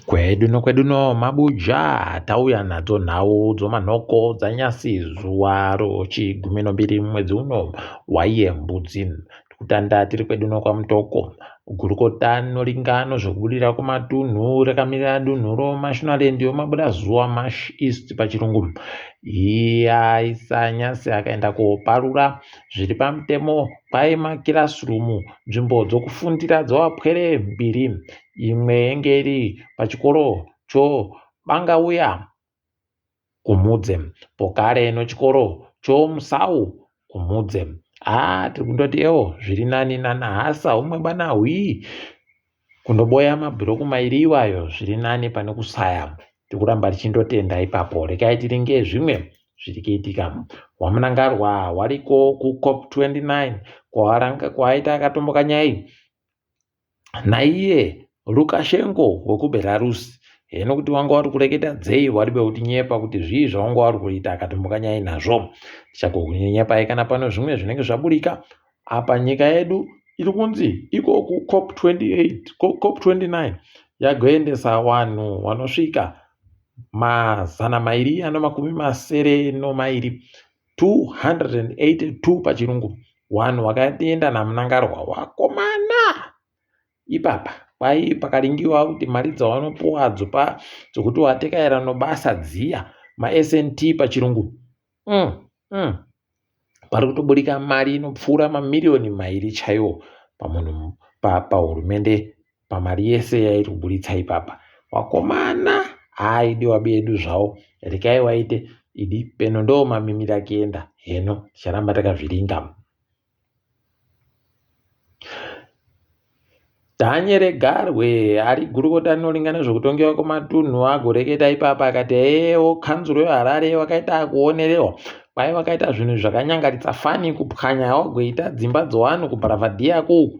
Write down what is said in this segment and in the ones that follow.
Kwedu nokwedu no mabuja tauya nadzo nhau dzomanhoko dzanyasi zuva rochigumi nombiri mwedzi uno waiye mbudzi. Kutanda tiri kwedu no kwaMutoko. Gurukota rinoringa nozvekubudirira kwematunhu rakamirira dunhu roMashonaland yomabudazuva Mash East pachirungu. Iye aisa nyasi akaenda koparura zviri pamutemo kwai makirasirumu nzvimbo dzokufundira dzovapwere mbiri. Imwe yenge iri pachikoro choBangauya kuMudze pokare nochikoro choMusau kuMudze. Haa tiri kundoti ewo zviri nani nanahasa umwe bana hwii kundoboya mabhuroku mairi iwayo zviri nani pane kusaya. Tiri kuramba tichindotenda ipapo. Regai tiringe zvimwe zviri kuitika. WaMnangagwa wariko kuCop 29 kwaaita akatomboka nyai naiye Lukashenko wekuBelarus heno kuti wanga wari kureketa dzei wari bekutinyepa kuti zvii zvawanga wari kuita akatombokanyai nazvo tichagokunyenyepai kana pano zvimwe zvinenge zvaburika apa nyika yedu iri kunzi iko kucop 28 cop 29 yagoendesa vanhu vanosvika mazana mairi ano makumi masere nomairi 282 pachirungu wanhu wakaenda namunangarwa wakomana ipapa kwai pakaringiwa kuti mari dzawanopuwa dzopa dzokuti watekaira nobasa dziya masnt pachirungu mm, mm. pari kutoburika mari inopfuura mamiriyoni mairi chaiwo pamunhu pahurumende pa pamari yese yairi kuburitsa ipapa wakomana aidiwa bedu zvawo rekai waite idi peno ndo mamimira kuenda heno ticharamba takazviringa Dhanyere Garwe ari gurukota rinoringa nezvekutongewa kwematunhu agoreketa ipapa akati ewo kanzuro yeHarare wakaita kuonerewa kwai wakaita zvinhu zvakanyangaritsa fani kupwanya wagoita dzimba dzowanhu kubharavhadhiya kuuku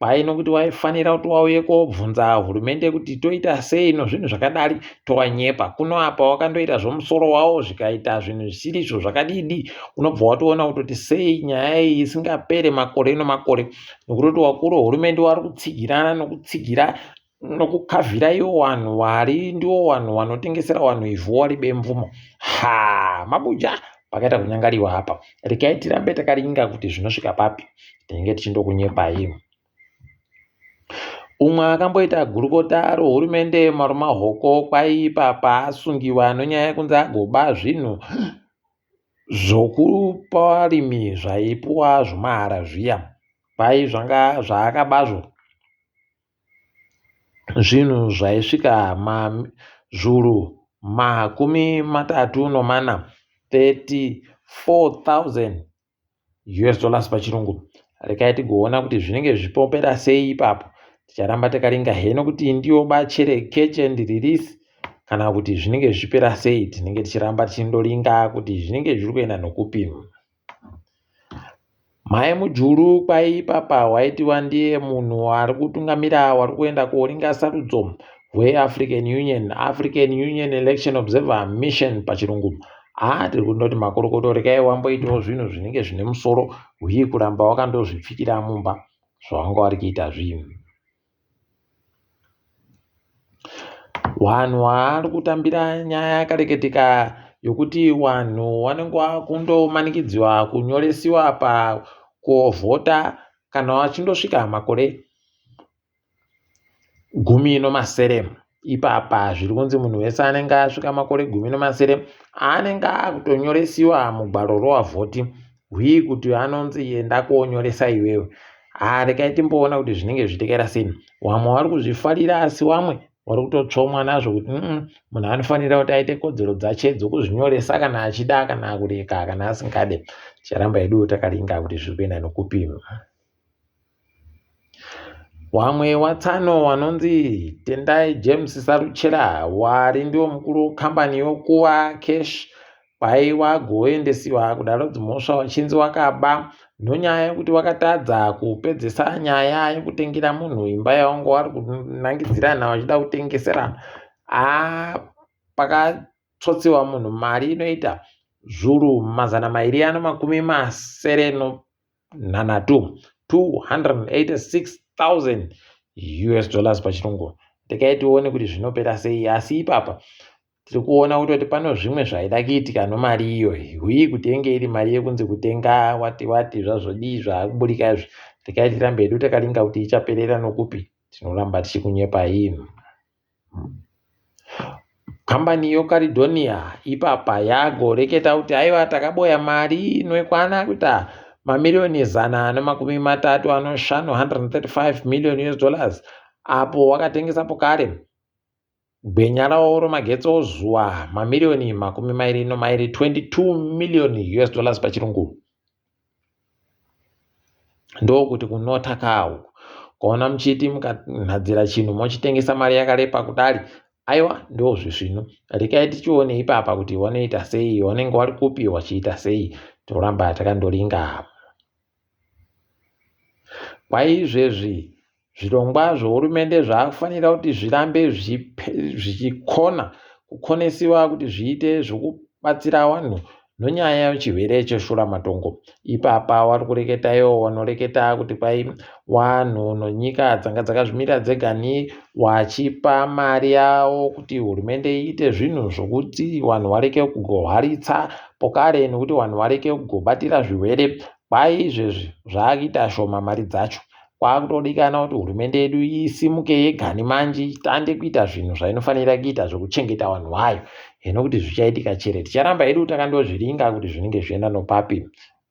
Kwai nokuti waifanira kuti wauye kobvunza hurumende kuti toita sei nozvinhu zvakadari towanyepa kuno apa wakandoita zvomusoro wawo zvikaita zvinhu zvisirizvo zvakadidi unobva watoona kutoti sei nyaya iyi isingapere makore nomakore nokutoti wakuru hurumende wari kutsigirana nokutsigira nokukavhira iwo wanhu wari ndiwo wanhu wanotengesera wanhu ivhu wari bemvumo ha mabuja pakaita kunyangariwa apa regai tirambe takaringa kuti zvinosvika papi tinenge tichindokunyepai umwe akamboita gurukota rehurumende marumahoko kwaipa paasungiwa nonyaya yekunzi agoba zvinhu zvokupa varimi zvaipuwa zvomahara zviya kwai zvanga zvaakabazvo zvinhu zvaisvika zviuru makumi matatu nomana 34,000 US dollars pachirungu. Rekai tigoona kuti zvinenge zvichipopera sei ipapo. Ticharamba takaringa heno kuti ndiyo bachere catch and release kana kuti zvinenge zvichipera sei. Tinenge tichiramba tichindoringa kuti zvinenge zviri kuenda nokupi. Mai Mujuru kwai ipapa waitiwa ndiye munhu ari kutungamira wari kuenda koringa sarudzo hweAfrican Union, African Union Election Observer Mission pachirungu. Haa tiri kundoti makorokoto rekai wamboitawo zvinhu zvinenge zvine musoro hwii kuramba wakandozvipfikira mumba zvawanga wari kuita zvinhu. Wanhu waari kutambira nyaya yakareketeka yokuti wanhu wanenge wakundomanikidziwa kunyoresiwa pakovhota kana wachindosvika makore gumi nomasere. Ipapa zviri kunzi munhu wese anenge asvika makore gumi nomasere anenge akutonyoresiwa mugwaro rowavhoti hwii kuti anonzi enda konyoresa iwewe. Haa regai timboona kuti zvinenge zvichitekaira sei. Wamwe wari kuzvifarira asi wamwe wari kutotsvomwa nazvo kuti mm, munhu anofanira kuti aite kodzero dzache dzokuzvinyoresa kana achida kana kureka kana asingade. Ticharamba hedu takaringa kuti zviri kuenda nokupi. Wamwe watsano wanonzi Tendai James Saruchera wari ndiwo mukuru wekambani yokuva cash kwaiwa goendesiwa kudaro dzimhosva wachinzi wakaba nonyaya yekuti wakatadza kupedzesa nyaya yekutengera munhu imba yawanga wari kunangidzirana wachida kutengeserana haa pakatsotsiwa munhu mari inoita zvuru mazana mairi ano makumi masere nhanhatu 286,000 US dollars pachirungu. Regai tione kuti zvinopera sei asi ipapa tiri kuona kutoti pano zvimwe zvaida kuitika nomari iyoyi hwii kuti yenge iri mari yekunzi kutenga wati wati zvazodii zvaakuburika izvi regai tirambe hedu takaringa kuti ichaperera nokupi tinoramba tichikunyepai Kambani yoCaledonia ipapa yagoreketa kuti aiwa takaboya mari inokwana kuita mamiriyoni 135 135 million US dollars apo wakatengesa pokare gwenya rawo romagetsi ozuva mamiriyoni 22 22 million US dollars pachirungu. Ndokuti kunota kaa uku. Ukaona muchiti mukanhadzira chinhu mochitengesa mari yakarepa kudari aiwa ndozvisvinu. Rekai tichione ipapa kuti wanoita sei, wanenge wari kupi wachiita sei. Toramba takandoringa. Kwaizvezvi zvirongwa zvehurumende zvaakufanira kuti zvirambe zvichikona kukonesiwa kuti zviite zvekubatsira vanhu nonyaya yechirwere cheshuramatongo. Ipapa wari kureketa iwo wanoreketa kuti kwai wanhu nonyika dzanga dzakazvimirira dzega ni wachipa mari yawo kuti hurumende iite zvinhu zvokuti vanhu vareke kugohwaritsa pokare nekuti vanhu vareke kugobatira zvirwere. Kwai izvezvi zvaakuita shoma mari dzacho. Kwakutodikana kuti hurumende yedu isimuke yegani manji itande kuita zvinhu zvainofanira kuita zvekuchengeta vanhu vayo. Hino kuti zvichaitika chere ticharamba hedu takandozviringa kuti zvinenge zvichienda nopapi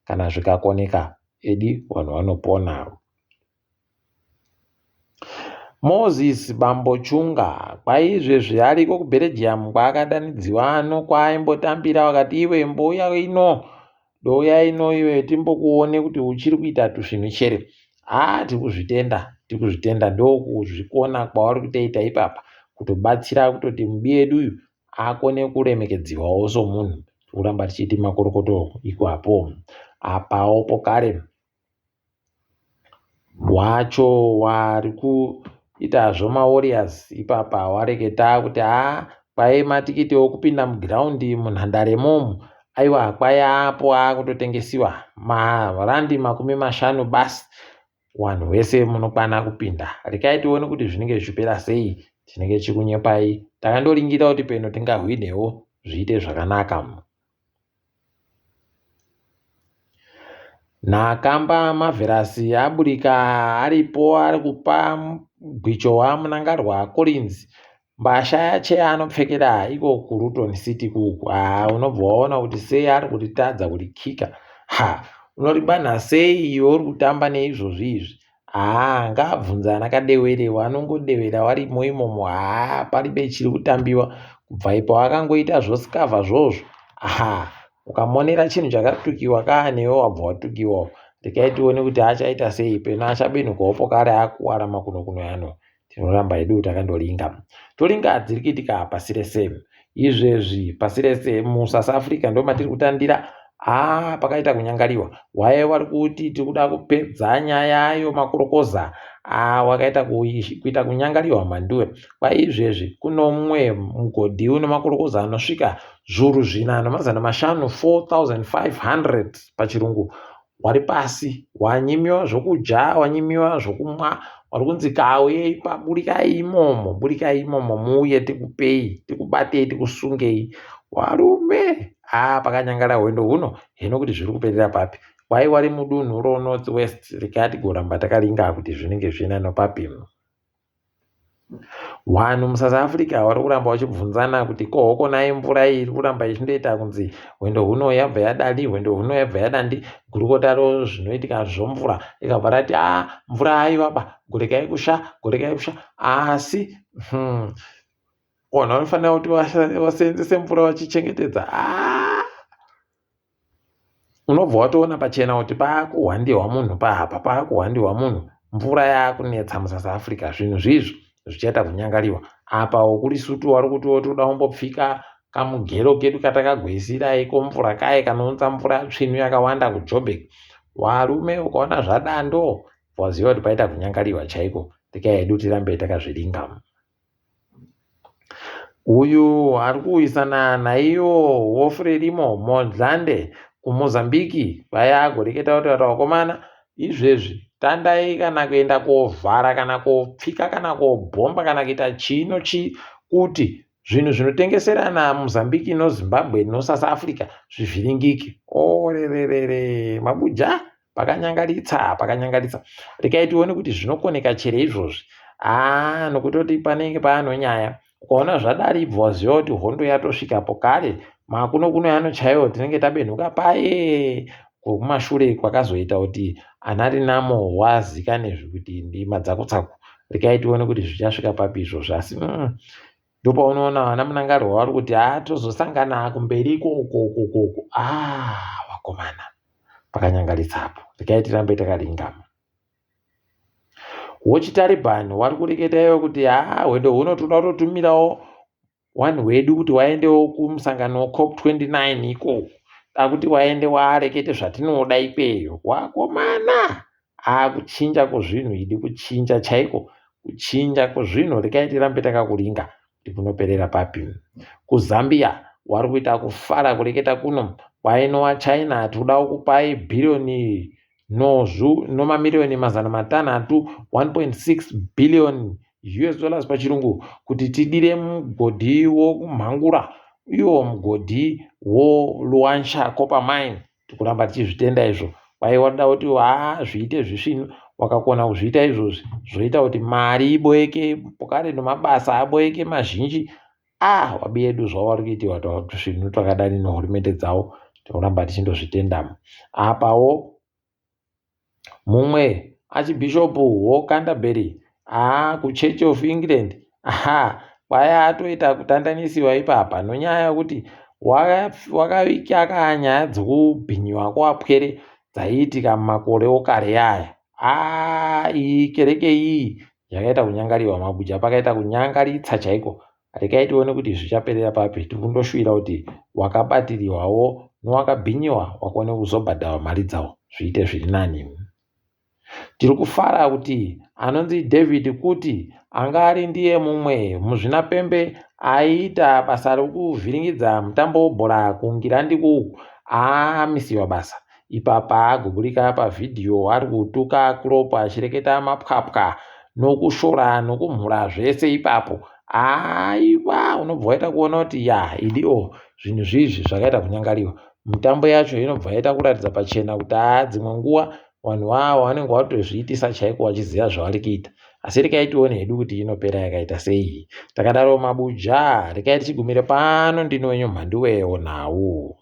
kana zvikakoneka edi vanhu vanopona. Moses Bambo Chunga kwaizvezvi ariko kuBelgium kwaakadanidziwa nokwaayimbotambira vakati iwe imbouya ino douya ino iwe timbokuone kuti uchiri kuita tuzvinhu chere haa tiri kuzvitenda tiri kuzvitenda ndokuzvikona kwauri kutoita ipapa kutobatsira kutoti mubi yedu uyu akone kuremekedziwawo somunhu tikuramba tichiti makorokoto ikwapo apawo pokare Wacho wari kuita zvemaWarriors ipapa wareketa kuti haa kwai matikiti okupinda mugiraundi munhandare imomu aiwa kwai apo akutotengesiwa marandi 50 basi wanhu wese munokwana kupinda rekai tione kuti zvinenge zvichipera sei tinenge tichikunyepai takandoringira kuti peno tingahwinewo zviite zvakanaka. Nakamba Marvelous aburika aripo ari kupa mugwicho waMunangarwa Collins mbasha yache yaanopfekera iko kuLuton City kuku. Haa unobva waona kuti sei ari kuritadza kurikika. Ha unoribanha sei iwe uri kutamba neizvozvi izvi. Haa ngaabvunze ana Kadewere vanongodewera varimo imomo haa paribe chiri kutambiwa kubva ipo akangoita zvosikavha zvozvo haa ukamonera chinhu chakatukiwa kaa newe wabva watukiwawo regai tione kuti achaita sei peno achabenhukawo pokare akuwara makunokuno ano tinoramba hedu takandoringa toringa dziri kuitika pasi rese izvezvi pasi rese musouth africa ndo matiri kutandira haa pakaita kunyangariwa waye wari kuti tiri kuda kupedza nyaya yomakorokoza aa wakaita kuita kunyangariwa mhanduwe kwaizvezvi kuno mumwe mugodhi une makorokoza anosvika zvuru zvina nemazana mashanu 4500 pachirungu wari pasi wanyimiwa zvokudya wanyimiwa zvokumwa wari kunzi kauyei paburikai imomo burikai imomo muuye tikupei tikubatei tikusungei warume haa pakanyangara hwendo huno hino kuti zviri kuperera papi kwai wari mudunhu ronorth west rekai tigoramba takaringa kuti zvinenge zviina nopapi Vanhu muSouth Africa vari kuramba vachibvunzana kuti ko hokonai mvura iyi iri kuramba ichindoita kunzi hwendo huno yabva yadadi hwendo huno yabva yadandi gurukota rozvinoitika zvomvura rikabva rati a ah, mvura aiwa ba gorekai kusha gorekai kusha asi vanhu vanofanira kuti vaseenzese mvura vachichengetedza ah! Unobva watoona pachena kuti paakuhwandirwa munhu paapa paakuhwandirwa munhu mvura yaakunetsa musouth africa zvinhu zvizvo zvichaita kunyangariwa apa wokulisutu wari kuti wotoda kumbopfika kamugero kedu katakagwisira iko mvura kaye kanounza mvura tsvinu yakawanda kujobek warume ukaona zvadando waziva kuti paita kunyangariwa chaiko rekai hedu tirambe takazviringa Uyu ari kuwisana naiyo woFrelimo Mondlane kuMozambique vaya agoreketa kuti vakomana izvezvi Tandai kana kuenda kovhara kana kopfika kana kobhomba kana kuita chii nochii kuti zvinhu zvinotengeserana Mozambique noZimbabwe noSouth Africa zvivhiringike. Orererere mabuja pakanyangaritsa pakanyangaritsa. Rekai tione kuti zvinokoneka chere izvozvi. Haa nokutoti panenge paano nyaya. Ukaona zvadari ibva waziva kuti hondo yatosvikapo kare. Makuno kuno yanochaiwa tinenge tabenhuka paye kwekumashure kwakazoita kuti ana Rinamo wazikane zvekuti ndiMadzakutsaku. Rekai tione kuti zvichasvika papi izvozvo asi ndopaunoona vana Mnangagwa vari kuti haa tozosangana kumberi ikoko ukoko. Ah vakomana pakanyangaritsa apo. Rekai tirambe takaringama. WochiTaliban wari kureketa iwe kuti haa hwendo huno toda kutotumirawo wanhu wedu kuti waendewo kumusangano weCOP 29 ikoko. Dakuti waende waarekete zvatinoda ikweyo. Wakomana akuchinja kuzvinhu idi kuchinja chaiko kuchinja kuzvinhu rekai tirambe takakuringa kuti kunoperera papi. KuZambia wari kuita kufara kureketa kuno kwainowa China tikuda kukupai bhiriyoni nozvu nomamiriyoni 600 1.6 billion US dollars pachirungu kuti tidire mugodhi wokumhangura iwo mugodhi woLuanshya copper mine. Tikuramba tichizvitenda izvo. Kwai wada kuti haa zviite zvisvinu wakakona kuzviita izvozvi zvoita kuti mari iboeke pokare nemabasa aboeke mazhinji. Ah wabi yedu zvavo vari kuitiwa tusvinu twakadani nehurumende dzavo tinoramba tichindozvitenda. Apawo mumwe achibhishopu woCanterbury aa kuChurch of England aha kwai atoita kutandanisiwa ipapa nonyaya yekuti wakavikaka nyaya dzekubhinyiwa kwapwere dzaiitika mumakore okare aya. Aa iyi kereke iyi yakaita kunyangariwa mabuja pakaita kunyangaritsa chaiko. Rekai tione kuti zvichaperera papi. Tiri kundoshuwira kuti wakabatiriwawo nowakabhinyiwa wakone kuzobhadharwa mari dzawo zviite zviri nani. Tiri kufara kuti anonzi David kuti anga ari ndiye mumwe muzvinapembe aiita basa rekuvhiringidza mutambo webhora kuNgirandi uku aamisiwa basa. Ipapa agoburika pavhidhiyo ari kutuka Klopp achireketa mapwapwa nokushora nokumhura zvese ipapo. Aiwa unobva waita kuona kuti ya idi o zvinhu zvizvi zvakaita kunyangariwa. Mitambo yacho inobva yaita kuratidza pachena kuti haa dzimwe nguva vanhu ava vanenge vatozviitisa chaiko vachiziva zvavari kuita. Asi rekai tione hedu kuti inopera yakaita sei. Takadaro mabuja rekai tichigumire pano ndini wenyu Mhanduwe wenhau.